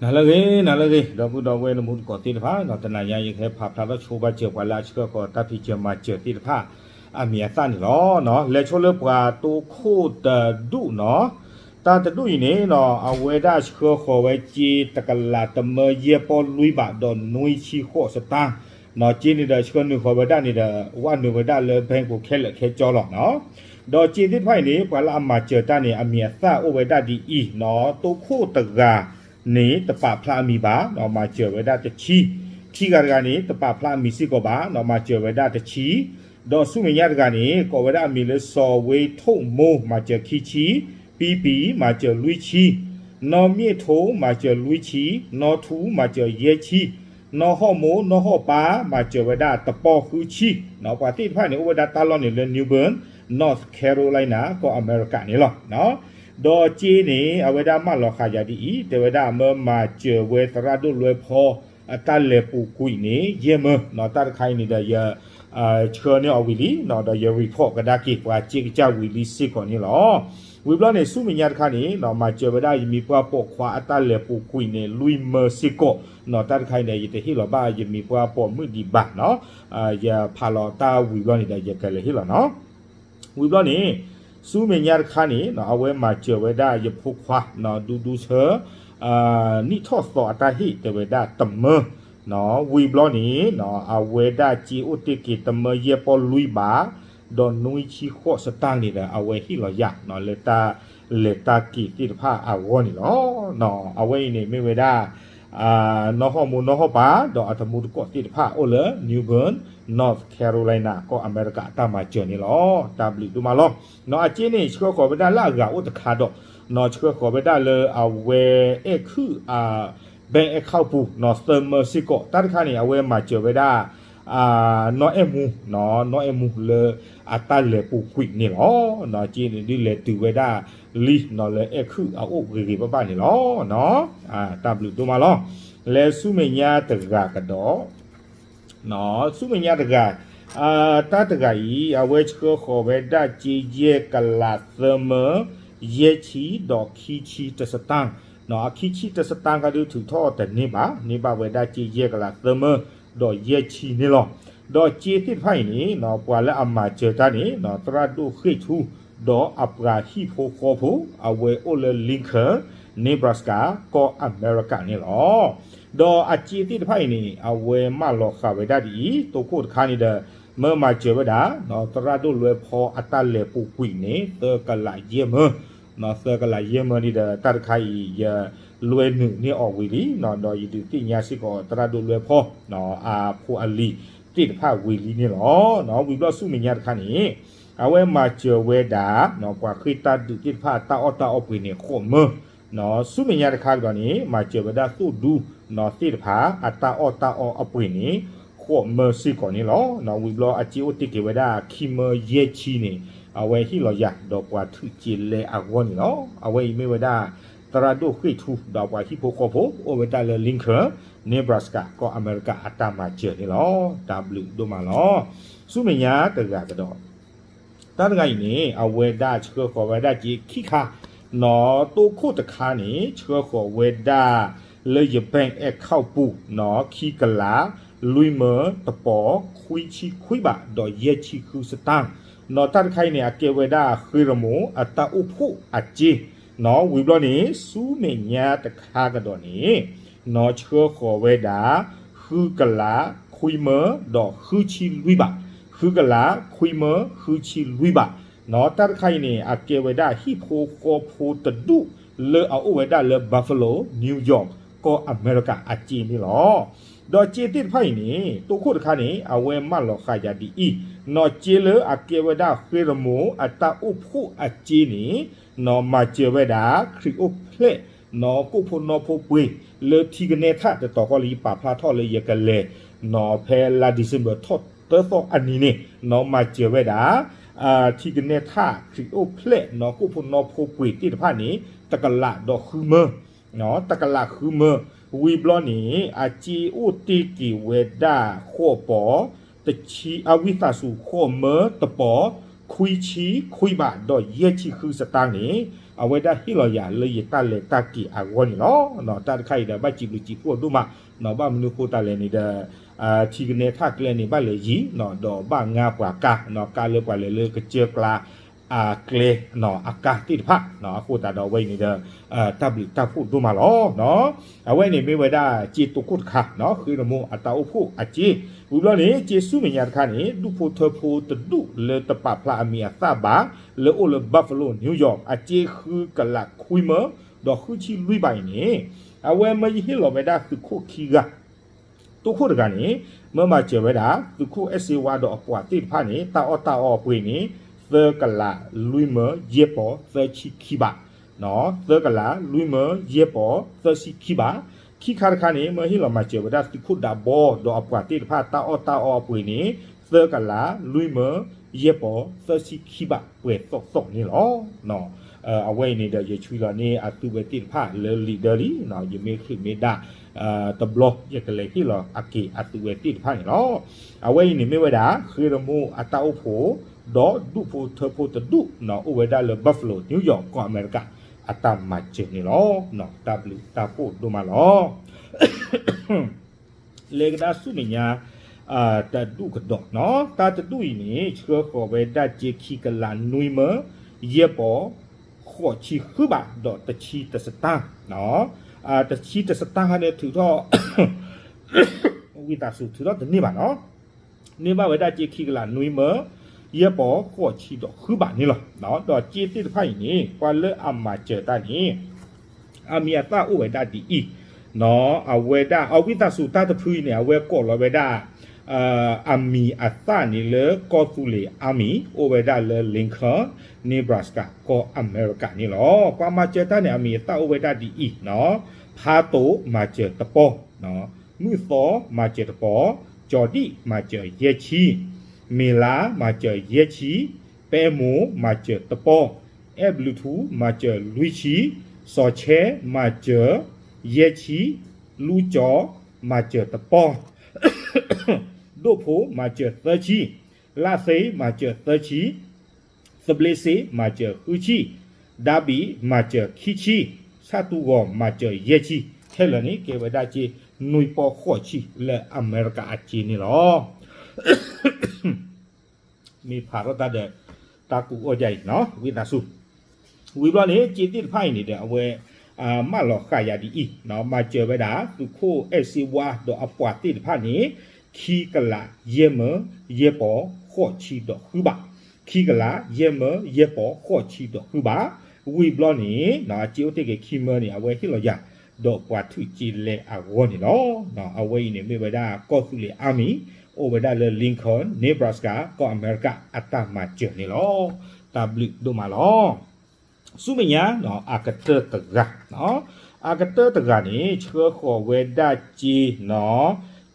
နၤလၢအဂ့ၤ နၤလၢအဂ့ၤ ဒီပုၢ်ဒီဝဲၢ်တံၤသကိးသ့ၣ်တဖၣ်, တနၤညါယကဟဲဖးဖျါထီၣ်ဆိဘၣ်စၢၤပှၤလၢအဆှၢဃီၤတၢ်ဖံးစၢၤမၤစၢၤသ့ၣ်တဖၣ် အမံၤအသၣ်န့ၣ်လီၤ. လဲၤဆိလၢပှၤတိခိၣ်တဒူၣ်နီၤ, တၢ်တဒူၣ်အံၤန့ၣ် အဝဲဒၣ်ဆှၢဃီၤဝဲစ့တကလးတမၢယဲၢ်ပီၢ်လွံၢ်ဘးဒီးနွံဆံဃိးစတၢ်, စ့န့ၣ်ဒီးဆှၢနုာ်ဃီၤဝဲဒၣ်န့ၣ်ဒီး ဝဲနုာ်ဝဲဒၣ်လၢ bank ပူၤခဲလၢာ်ခဲဆ့လီၤ. ဒီးစ့သ့ၣ်တဖၣ်အံၤန့ၣ် ပှၤလၢအမၤစၢၤတၢ်န့ၣ် အမံၤအသၣ်အိၣ်ဝဲဒၣ်ဒ်အံၤနီၤ, တိခိၣ်တဂၤန့ၣ် တပာ်ဖျါအမံၤဘၣ်နီၤ, မၤစၢၤဝဲဒၣ်တဆံ, ခံဂၤတဂၤန့ၣ် တပာ်ဖျါအမံၤစ့ၢ်ကီးဘၣ်နီၤ, မၤစၢၤဝဲဒၣ်တဆံ, ဒီးဆူမဲာ်ညါတဂၤန့ၣ် ကိးဝဲဒၣ်အမံၤလၢစီၤဝ့ထိၣ်မိၢ် မၤစၢၤခံဆံ, ပံပံၤ မၤစၢၤလွံၢ်ဆံ, နီၢ်မ့ၣ်ထိ မၤစၢၤလွံၢ်ဆံ, နီၢ်ထူ မၤစၢၤယဲၢ်ဆံ, နီၢ်ဟီၣ်မိၢ် နီၢ်ဟီၣ်ပၢ် မၤစၢၤဝဲဒၣ်တပီၢ်ဃုဆံနီၤ, ပှၤသ့ၣ်တဖၣ်န့ၣ် အိၣ်ဝဲဒၣ်တၢ်လီၢ်န့ၣ်လၢ New Bern, North Carolina ကီၢ်အမဲရကၤန့ၣ်လီၤ. ဒီးစ့န့ၣ် အဝဲဒၣ်မၢလီၤဃာ်ယၤဒ်အံၤ, တဲဝဲဒၣ်မၢမၤစၢၤဝဲသရၣ်ဒိၣ်လွဲဖီ အတၢ်လဲၤပူၤကွံာ်န့ၣ် ယဲၢ်မၢနီၤ, တၢ်တခါအံၤန့ၣ်ဒီးယ ဆှၢန့ၢ်အီၤဝံၤလံနီၤ, ဒီးယ report ကဒါက့ၤပှၤစ့ကစၢ်ဝံၤလံစ့ၢ်ကီးန့ၣ်လီၤ. ဝံၤဘျီန့ၣ် ဆူမဲာ်ညါတခါန့ၣ်နီၤ, မၤစၢၤဝဲဒၣ်ယမံၤပှၢ်ပိာ်ခွါအတၢ်လဲၤပူၤကွံာ်န့ၣ် လွံၢ်မၢစ့ၢ်ကီးနီၤ, တၢ်တခါအံၤန့ၣ် ယတဟ့ၣ်လီၤဘၣ်ယမံၤပှၢ်ပိာ်မုၣ်ဒံးဘၣ်နီၤ, ယဖးလီၤတၢ်ဝံၤဘျီန့ၣ်ဒီး ယကလဲၤဟ့ၣ်လီၤနီၤ. ဝံၤဘျီန့ၣ် ဆူမဲာ်ညါတခါန့ၣ်နီၤ, အဝဲမၤစၢၤဝဲဒၣ်ယဖိခွါနီၤ, ဒူဒူဆၢ နံၣ်ထီၣ်သီအတၢ်ဟ့ၣ် တဲဝဲဒၣ်တမၢနီၤ, ဝံၤဘျီန့ၣ်နီၤ, အဝဲဒၣ်စ့အိၣ်တ့ၢ်က့ၤတမၢယဲၢ်ပီၢ်လွံၢ်ဘး ဒီးနွံဆံဃိးစတၢ်န့ၣ်ဒီး အဝဲဟ့ၣ်လီၤယၤနီၤ, လၢတၢ်လဲၤတၢ်က့ၤသ့ၣ်တဖၣ်အဂီၢ်န့ၣ်လီၤ. အဝဲအံၤန့ၣ်မ့ၢ်ဝဲဒၣ် နီၢ်ဟီၣ်မိၢ်နီၢ်ဟီၣ်ပၢ် ဒီးအတံၤသကိးသ့ၣ်တဖၣ်အိၣ်လၢ New Bern, North Carolina ကီၢ်အမဲရကၤအတၢ်မၤစၢၤန့ၣ်လီၤ. တၢ်ဘျုးဒိၣ်မးလီၤ. နီၤ အစ့န့ၣ် ဆှၢဃီၤဝဲဒၣ်လၢအဂၤအိၣ်တခါဒီး နီၤ ဆှၢဃီၤဝဲဒၣ်လၢအဝဲအဲၣ်ခုၣ် bank account ပူၤနီၤ သၢမၢစ့ၢ်ကီး, တၢ်တခါန့ၣ် အဝဲမၤစၢၤဝဲဒၣ် နီၢ်အဲၣ်မူနီၤ, နီၢ်အဲၣ်မူလၢအတၢ်လဲၤပူၤကွံာ်န့ၣ်လီၤ. စ့န့ၣ်ဒုးလဲၤတုၤဝဲဒၣ်လံနီၤ လၢအဲၣ်ခုၣ်အအိၣ်ဂ့ၤဂ့ၤဘၣ်ဘၣ်န့ၣ်လီၤ. တၢ်ဘျုးဒိၣ်မးလီၤ. လဲၤဆူမဲာ်ညါတဂၤကဒီး ဆူမဲာ်ညါတဂၤ, တၢ်တဂၤအံၤ အဝဲဆှၢဃီၤဝဲဒၣ်စ့ယဲၢ်ကလးသၢမၢ ယဲၢ်ဆံ ဒီးခံဆံတစတၢ်, အခံဆံတစတၢ်ခါဒုးထုးထီၣ်တန့ၢ်ဘၣ်, န့ၢ်ဘၣ်ဝဲဒၣ်စ့ယဲၢ်ကလးသၢမၢ ဒီးယဲၢ်ဆံန့ၣ်လီၤ. ဒီးစ့သ့ၣ်တဖၣ်အံၤန့ၣ် ပှၤလၢအမၤစၢၤတၢ်န့ၣ် သရၣ်ဒိၣ်ဃ့ၢ်ထူ ဒီးအပှၤဟံၣ်ဖိဃီဖိ အဝဲအိၣ်လၢ Lincoln, Nebraska ကီၢ်အမဲရကၤန့ၣ်လီၤ. ဒီးအစ့သ့ၣ်တဖၣ်အံၤန့ၣ် အဝဲမၢလီၤဃာ်ဝဲဒၣ်ဒ်အံၤ, တိခိၣ်တခါန့ၣ်ဒီး မၢမၤစၢၤဝဲဒၣ် သရၣ်ဒိၣ်လွဲဖီအတၢ်လဲၤပူၤကွံာ်န့ၣ် သၢကလးယဲၢ်မၢ, သၢကလးယဲၢ်မၢန့ၣ်ဒီး တၢ်တခါအံၤ ယလွဲနုာ်န့ၢ်အီၤဝံၤလံ, ဒီးယဒုးသ့ၣ်ညါစ့ၢ်ကီးသရၣ်ဒိၣ်လွဲဖီ အဖိအလံၤသ့ၣ်တဖၣ်ဝံၤလံန့ၣ်လီၤ. ဝံၤဘျီဆူမဲာ်ညါတခါန့ၣ် အဝဲမၤစၢၤဝဲဒၣ် ပှၤဃ့ၢ်တၢ်ဒုးသ့ၣ်တဖၣ်အတၢ်အီၣ်တၢ်အီပှ့ၤန့ၣ် ဃိးမၢ, ဆူမဲာ်ညါတခါကဒီးန့ၣ် မၤစၢၤဝဲဒၣ်သိၣ်ဒူသ့ၣ်တဖၣ် အတၢ်အီၣ်တၢ်အီအပှ့ၤန့ၣ် ဃိးမၢစ့ၢ်ကီးန့ၣ်လီၤ. ဝံၤဘျီအစ့အိၣ်တ့ၢ်က့ၤဝဲဒၣ်ခံမၢယဲၢ်ဆံန့ၣ် အဝဲဟ့ၣ်လီၤယၤ ဒီးပှၤထုးစ့လဲအဂီၢ်န့ၣ်လီၤ. အဝဲအံၤမ့ၢ်ဝဲဒၣ် သရၣ်ဒိၣ်ဃ့ၢ်ထူ ဒီးပှၤဟံၣ်ဖိဃီဖိ အိၣ်ဝဲဒၣ်လၢ Lincoln, Nebraska ကီၢ်အမဲရကၤအတၢ်မၤစၢၤန့ၣ်လီၤ. တၢ်ဘျုးဒိၣ်မးလီၤ. ဆူမဲာ်ညါတဂၤကဒီး တၢ်တဂၤအံၤန့ၣ် အဝဲဒၣ်ဆှၢဃီၤဝဲဒၣ်စ့ခံခါ, နီၢ် တိခိၣ်တခါန့ၣ် ဆှၢဃီၤဝဲဒၣ်လၢယ bank account ပူၤ နီၢ် ခံကလး လွံၢ်မၢ တပီၤ ခွံဆံခွံဘး ဒီးယဲၢ်ဆံဃုစတၢ်, နီၢ် တၢ်တခါအံၤန့ၣ် အကဲဝဲဒၣ်ဃ့ရမိၢ်အတၢ်အိၣ်ဖှိၣ်အစ့, နီၢ် ဝံၤဘျီန့ၣ် ဆူမဲာ်ညါတခါကဒီးန့ၣ် နီၢ် ဆှၢဃီၤဝဲဒၣ် ဃုကလး ခွံမၢ ဒီးဃုဆံလွံၢ်ဘး, ဃုကလး ခွံမၢ ဃုဆံလွံၢ်ဘး, နီၢ် တၢ်တခါအံၤန့ၣ် အကဲဝဲဒၣ်ဟံၣ်ဖိဃီဖိတဒူၣ်လၢအအိၣ်ဝဲဒၣ်လၢ Buffalo, New York ကီၢ်အမဲရကၤအစ့န့ၣ်လီၤ. ဒီးစ့သ့ၣ်တဖၣ်အံၤန့ၣ် တိခိၣ်တခါန့ၣ် အဝဲမၢလီၤဃာ်ယၤဒ်အံၤ, နီၢ် စ့လၢအကဲဝဲဒၣ်ဃ့ရမိၢ်အတၢ်အိၣ်ဖှိၣ်အစ့န့ၣ် နီၢ် မၤစၢၤဝဲဒၣ် ခရံာ်အိၣ်ဖျဲၣ် နီၢ် ကိၣ်ဖိနီၣ်ဖိပှ့ၤ လၢထံကနဲထၣ်တတီၤဃီလၢယပာ်ဖျါထီၣ်လၢယကလဲၤ နီၢ် ဖဲလါ December ထီၣ်သၢသီအနံၤန့ၣ် နီၢ် မၤစၢၤဝဲဒၣ် ထံကနဲထၣ် ခရံာ်အိၣ်ဖျဲၣ် နီၢ် ကိၣ်ဖိနီၣ်ဖိပှ့ၤသ့ၣ်တဖၣ်န့ၣ် တကလးဒီးဃုမၢ နီၢ် တကလးဃုမၢ, ဝံၤဘျီန့ၣ် အစ့အိၣ်တ့ၢ်က့ၤဝဲဒၣ်ဃိးပီၤ တဆံ အဝံသးစူၤ ဃိးမၢတပီၤ ခွံဆံခွံဘး ဒီးယဲၢ်ဆံဃုစတၢ်န့ၣ် အဝဲဒၣ်ဟ့ၣ်လီၤယၤလၢယတၢ်လဲၤတၢ်က့ၤအဂီၢ်န့ၣ်လီၤ. တၢ်တခါအံၤဒီး ဘၣ်စံးဘျုးစံးဖှိၣ်ဒိၣ်မး, ဘၣ်မနုၤဃိသတးလဲၣ်န့ၣ်ဒီး ထံကနဲထးကျဲန့ၣ် ဘၣ်လဲၤယံၤ, ဒီးဘၣ်ငါပှၤကါ, ကါလၢပှၤလဲၤလၢကစၢၢ်ကျါ အကျဲ အကါသ့ၣ်တဖၣ်, အဃိသတးဒီးအဝဲအံၤန့ၣ်ဒီး တၢ်ဘျုးတၢ်ဖှိၣ်ဒိၣ်မးလီၤ. အဝဲန့ၣ်မ့ၢ်ဝဲဒၣ်စ့တိခိၣ်တခါ, ဃ့ရမိၣ်အတၢ်အိၣ်ဖှိၣ်အစ့, ဝံၤဘျီန့ၣ် စ့ဆူမဲာ်ညါတခါန့ၣ် ဒူၣ်ဖိထၢဖိတဒူၣ်လၢတပာ်ဖျါအမံၤအသၣ်ဘၣ် လၢအိၣ်လၢ Buffalo New York အစ့ဃုကလးခွံမၢ ဒီးဃုဆံလွံၢ်ဘးအံၤန့ၣ်, အဝဲမၢယဟ့ၣ်လီၤဝဲဒၣ်သုးခိၣ်ခံဂၤ တိခိၣ်တဂၤန့ၣ် မၢမၤစၢၤဝဲဒၣ် သုးခိၣ်အဲၣ်စ့ဝါဒီးအပှၤသ့ၣ်တဖၣ်န့ၣ် တၢ်အီၣ်တၢ်အီအပှ့ၤန့ၣ် သၢကလးလွံၢ်မၢယဲၢ်ပီၤသၢဆံခံဘး, သၢကလးလွံၢ်မၢယဲၢ်ပီၤသၢဆံခံဘး, ခံခါတခါန့ၣ် မၢဟ့ၣ်လီၤမၤစၢၤဝဲဒၣ်သုးခိၣ်ဒးဘီဒီးအပှၤသ့ၣ်တဖၣ် တၢ်အီၣ်တၢ်အီအပှ့ၤန့ၣ် သၢကလးလွံၢ်မၢယဲၢ်ပီၤသၢဆံခံဘးပှဲၤသီၣ်သီၣ်န့ၣ်လီၤ. အဝဲအံၤန့ၣ်ဒီး ယဆွံလီၤန့ၢ်အသုဝဲသ့ၣ်တဖၣ်လၢလံာ်ဒၢလံ, ယမ့ၢ်ချုးမ့ၢ်ဒၣ် တဘျီ ယကလဲၤဟ့ၣ်လီၤအက့ၤအသုဝဲသ့ၣ်တဖၣ်န့ၣ်လီၤ. အဝဲအံၤန့ၣ်မ့ၢ်ဝဲဒၣ် ဃ့ရမိၣ်အတၢ်အိၣ်ဖှိၣ် ဒီးဒူၣ်ဖိထၢဖိတဒူၣ် အိၣ်ဝဲဒၣ်လၢ Buffalo New York ကီၢ်အမဲရကၤ အတၢ်မၤစၢၤန့ၣ်လီၤ. တၢ်ဘျုးတၢ်ဖှိၣ်ဒိၣ်မးလီၤ. လဲၤကဒါဆူမဲာ်ညါ တဒူၣ်ကဒီး, တၢ်တဒူၣ်အံၤန့ၣ် ဆှၢဃီၤဝဲဒၣ်စ့ခံကလးနွံမၢ ယဲၢ်ပီၤ ဃိးဆံဃုဘး ဒီးတဆံတစတၢ်, တဆံတစတၢ်ခါန့ၣ် ထုးထီၣ် ဝံသးစူၤ ထုးထီၣ်တန့ၢ်ဘၣ်နီၤ, န့ၢ်ဘၣ်ဝဲဒၣ်စ့ခံကလးနွံမၢ ယဲၢ်ပီၤဃိးဆံဒီးဃုဘးန့ၣ်လီၤ. ဒီးစ့သ့ၣ်တဖၣ်အံၤန့ၣ် ပှၤလၢအမၤစၢၤတၢ်န့ၣ် အမံၤအသၣ်အိၣ်ဝဲဒၣ်ဒ်အံၤ, အဝဲဒၣ် အဝံသးစူၤ တၢ်တဖုအံၤန့ၣ် အဝဲကိးလီၤဝဲဒၣ် အမံၤအသၣ်န့ၣ်လၢကီၢ်သူလ့ၤ Army အိၣ်ဝဲဒၣ်လၢ Lincoln Nebraska ကီၢ်အမဲရကၤန့ၣ်လီၤ. ပှၤမၤစၢၤတၢ်န့ၣ် အမံၤအသၣ်အိၣ်ဝဲဒၣ်ဒ်အံၤ, ဖါတိာ်မၤစၢၤတပီၤ, မုၢ်သီမၤစၢၤတပီၤ, ကၠီၤဒံၣ်မၤစၢၤယဲၢ်ဆံ, မ့ၤလါမၤစၢၤယဲၢ်ဆံ, ပဲမိၢ်မၤစၢၤတပီၤ, အဲၣ်ဘျုးထူမၤစၢၤလွံၢ်ဆံ, စီၤဆဲမၤစၢၤယဲၢ်ဆံ, လူကၠီမၤစၢၤတပီၤ, ဒိၣ်ဖိမၤစၢၤသၢဆံ, လၣ်သ့မၤစၢၤသၢဆံ, သဘျ့စ့မၤစၢၤဃုဆံ, ဒါဘံးမၤစၢၤခံဆံ, ဆၣ်တူဂီၤမၤစၢၤယဲၢ်ဆံ, ခဲလၢာ်န့ၣ် ကဲဝဲဒၣ်စ့နွံပီၢ်ဃိးဆံလၢအမဲရကၤအစ့န့ၣ်လီၤ. မ့ၢ်ဖးထီၣ်တၢ်ဒီး တၢ်ကူအီၣ်ဒ်အံၤ ဝံသးစူၤ ဝံၤဘျီန့ၣ် စ့သ့ၣ်တဖၣ်အံၤန့ၣ်ဒီး အဝဲ မၢလီၤဃာ်ယၤဒ်အံၤ, မၤစၢၤဝဲဒၣ် သုးခိၣ်အဲၣ်စ့ဝါဒီးအပှၤသ့ၣ်တဖၣ်န့ၣ် ခံကလးယဲၢ်မၢယဲၢ်ပီၤဃိးဆံဒီးဃုဘး, ခံကလးယဲၢ်မၢယဲၢ်ပီၤဃိးဆံဒီးဃုဘး, ဝံၤဘျီန့ၣ် အစ့အိၣ်တ့ၢ်က့ၤခံမၢန့ၣ် အဝဲဟ့ၣ်လီၤယၤ ဒီးပှၤထုးစ့လဲအဂီၢ်န့ၣ်လီၤ. အဝဲအံၤန့ၣ်မ့ၢ်ဝဲဒၣ်ကီၢ်သူလ့ၤ Army အိၣ်ဝဲဒၣ်လၢ Lincoln Nebraska ကီၢ်အမဲရကၤ အတၢ်မၤစၢၤန့ၣ်လီၤ. တၢ်ဘျုးဒိၣ်မးလီၤ. ဆူမဲာ်ညါ အကတၢၢ်တဂၤ, အကတၢၢ်တဂၤန့ၣ် ဆှၢဃီၤဝဲဒၣ်စ့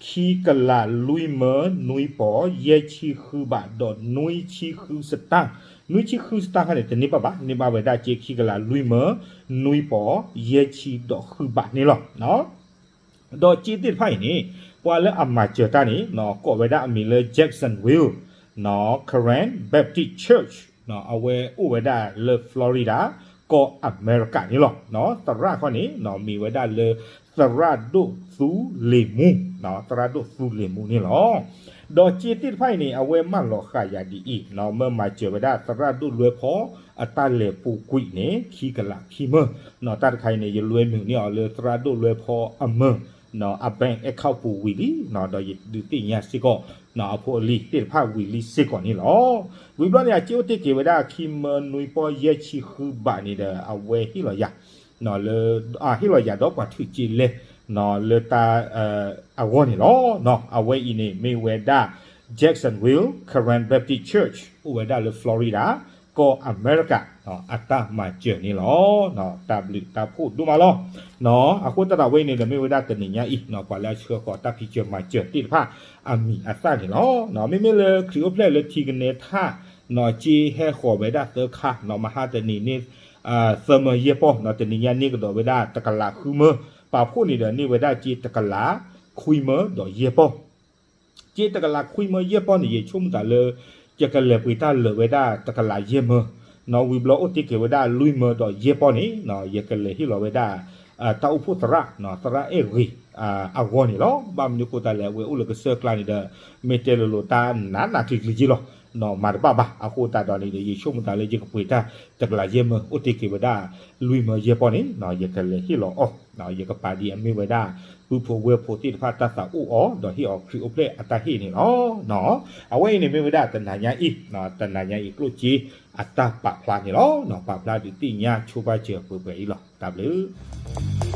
ခံကလးလွံၢ်မၢနွံပီၤ ယဲၢ်ဆံဃုဘး ဒီးနွံဆံဃုစတၢ်, နွံဆံဃုစတၢ်ခါန့ၣ် တန့ၢ်ဘၣ်ဘၣ်, န့ၢ်ဘၣ်ဝဲဒၣ်စ့ခံကလးလွံၢ်မၢနွံပီၤ ယဲၢ်ဆံဒီးဃုဘးန့ၣ်လီၤ. ဒီးစ့သ့ၣ်တဖၣ်အံၤန့ၣ် ပှၤလၢအမၤစၢၤတၢ်န့ၣ် ကိးဝဲဒၣ်အမံၤလၢ Jacksonville Karen Baptist Church, အဝဲအိၣ်ဝဲဒၣ်လၢ Florida ကီၢ်အမဲရကၤန့ၣ်လီၤ. သရၣ်ခီန့ၣ် မ့ၢ်ဝဲဒၣ်လၢ သရၣ်ဒိၣ်သူလ့ၤမူ, သရၣ်ဒိၣ်သူလ့ၤမူန့ၣ်လီၤ. ဒီးစ့သ့ၣ်တဖၣ်အံၤန့ၣ် အဝဲမၢလီၤဃာ်ယၤဒ်အံၤ, မၢမၤစၢၤဝဲဒၣ်သရၣ်ဒိၣ်လွဲဖီအတၢ်လဲၤပူၤကွံာ်န့ၣ် ခံကလးခံမၢ, တၢ်တခါအံၤန့ၣ် ယလွဲမုာ်န့ၢ်အီၤလၢသရၣ်ဒိၣ်လွဲဖီအမၢ အ bank account ပူၤဝံၤလံ, ဒီးယဒုးသ့ၣ်ညါစ့ၢ်ကီး အဖိအလံၤသ့ၣ်တဖၣ်ဝံၤလံစ့ၢ်ကီးန့ၣ်လီၤ. ဝံၤဘျီန့ၣ် အစ့အိၣ်တ့ၢ်က့ၤဝဲဒၣ်ခံမၢနွံပီၢ်ယဲၢ်ဆံဃုဘးန့ၣ်ဒီး အဝဲဟ့ၣ်လီၤယၤ လၢ ဟ့ၣ်လီၤယၤဒီးပှၤထုးစ့လဲ လၢတၢ် အဂီၢ်န့ၣ်လီၤ. အဝဲအံၤန့ၣ်မ့ၢ်ဝဲဒၣ် Jacksonville Karen Baptist Church အိၣ်ဝဲဒၣ်လၢ Florida ကီၢ်အမဲရကၤ အတၢ်မၤစၢၤန့ၣ်လီၤ. တၢ်ဘျုးတၢ်ဖှိၣ်ဒိၣ်မးလီၤ. အဃိသတးဒီး အဝဲအံၤန့ၣ်ဒီး မ့ၢ်ဝဲဒၣ်တနံၤညါအံၤ ပှၤလၢအဆှၢဃီၤတၢ်ဖံးစၢၤမၤစၢၤသ့ၣ်တဖၣ်အမံၤအသၣ်န့ၣ်လီၤ. မ့မ့ၢ်လၢခရံာ်အိၣ်ဖျဲၣ်လၢထံကနဲထး စ့ဟဲဃီၤဝဲဒၣ်သၢခါ မဟါတနံၤန့ၣ် သၢမၢယဲၢ်ပီၢ် တနံၤညါန့ၢ်ကဒီးဝဲဒၣ်တကလးဃုမၢ, ပာ်ဖှိၣ်န့ၣ်ဒီး န့ၢ်ဝဲဒၣ်စ့တကလးခွံမၢဒီးယဲၢ်ပီၢ် စ့တကလးခွံမၢယဲၢ်ပီၢ်န့ၣ် ယဆိကမိၣ်သးလၢ ယကလဲၤပှ့ၤတၢ်လၢာ်ဝဲဒၣ်တကလးယဲၢ်မၢ, ဝံၤဘျီအိၣ်တ့ၢ်က့ၤဝဲဒၣ်လွံၢ်မၢဒီးယဲၢ်ပီၢ်န့ၣ် ယကလဲၤဟ့ၣ်လီၤဝဲဒၣ် တၢ်အိၣ်ဖှိၣ်သရၣ် သရၣ်အဲၣ်ဂ့ၤ အဂီၢ်န့ၣ်လီၤ. ဘၣ်မနုၤအဃိသတးလဲၣ် အဝဲအိၣ်လၢကစၢၢ်ကျါန့ၣ်ဒီး မ့ၢ်တဲလိၤလိၤတၢ်နးနးကျံၤကျံၤက့လီၤ. မၤတဘၣ်ဘၣ် အဃိသတးဒီးန့ၣ်ဒီး ယဆိကမိၣ်သးလၢယကပှ့ၤတၢ်တကလးယဲၢ်မၢ အိၣ်တ့ၢ်က့ၤဝဲဒၣ်လွံၢ်မၢယဲၢ်ပီၢ်န့ၣ် ယကလဲၤဟ့ၣ်လီၤအီၤ ယကပာ်ဒ်အမ့ၢ်ဝဲဒၣ် ပုၢ်ဖိဝဲၢ်ဖိသ့ၣ်တဖၣ်တၢ်သးအိၣ်အီၤ ဒီးဟ့ၣ်အီၤခရံာ်အိၣ်ဖျဲၣ်အတၢ်ဟ့ၣ်န့ၣ်လီၤ. အဝဲအံၤန့ၣ်မ့ၢ်ဝဲဒၣ်တနၤညါအံၤ တနၤညါအံၤကျိၣ်စ့အတၢ်ပာ်ဖျါန့ၣ်လီၤ. ပာ်ဖျါဒုးသ့ၣ်ညါဆိပာ်စၢၤပှဲၤပှဲၤအံၤလီၤ. တၢ်ဘျုး